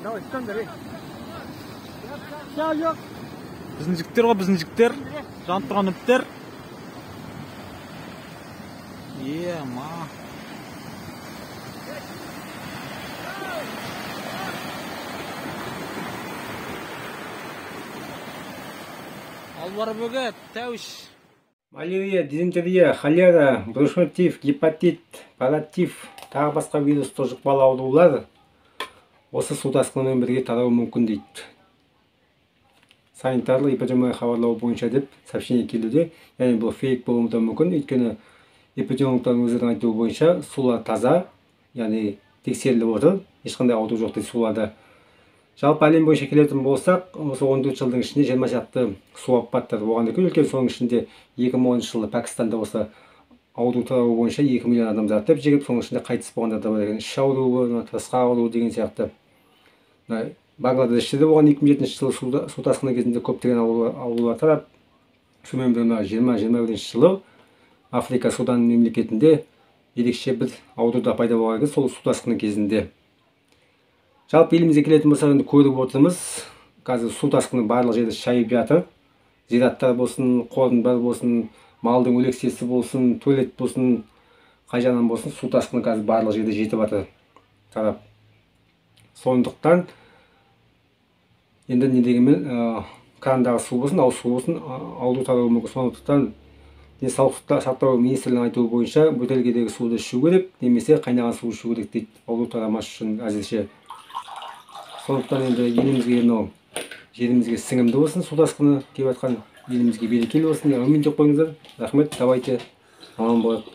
Давай, ұстаңдар, ей. Жоқ. Біздің жігіттер ғой, біздің жігіттер. Жанып тұрған үміттер. Ема. Албар бөгет, тәуіш. Малярия, дизентерия, холера, брюшной тиф, гепатит, паратиф, тағы басқа вирусты жұқпалы аурулар осы су тасқынымен бірге тарауы мүмкін дейді. Санитарлық эпидемиология хабарлауы бойынша деп сообщение келуде. Яғни бұл фейк болуы да мүмкін, өйткені эпидемиологтардың өздерінің айтуы бойынша сулар таза, яғни тексеріліп отыр, ешқандай ауру жоқ дейді суларда. Жалпы әлем бойынша келетін болсақ, осы 14 жылдың ішінде 20 шақты су апаттары болған екен. Үлкен, соның ішінде 2010 жылы Пәкістанда осы ауру тарауы бойынша 2 миллион адам зардап шегіп, соның ішінде қайтыс болғандар да бар екен. Іш ауруы, тырысқақ ауруы деген сияқты. Бангладеште де болған 2007 жылы су тасқыны кезінде көптеген аурулар тарап, сонымен бірге 20-21 жылы Африка Судан мемлекетінде ерекше бір ауру да пайда болған екен сол су тасқыны кезінде. Жалпы елімізге келетін болсақ, енді көріп отырмыз, қазір су тасқыны барлық жерде шайып жатыр. Зираттар болсын, қорымдар болсын, малдың өлексесі болсын, туалет болсын, қай жағынан болсын су тасқыны қазір барлық жерде жетіп жатыр тарап. Сондықтан енді не дегенмен крандағы су болсын, ауыз су болсын, ауру тарауы мүмкін. Сондықтан денсаулық сақтау министрлігінің айтуы бойынша бөтелкедегі суды ішу керек, немесе қайнаған су ішу керек дейді, ауру тарамас үшін әзірше. Сондықтан енді елімізге, мынау жерімізге сіңімді болсын су тасқыны келіп жатқан, елімізге берекелі болсын. Әумин деп қойыңыздар. Рахмет, давайте, аман болайық.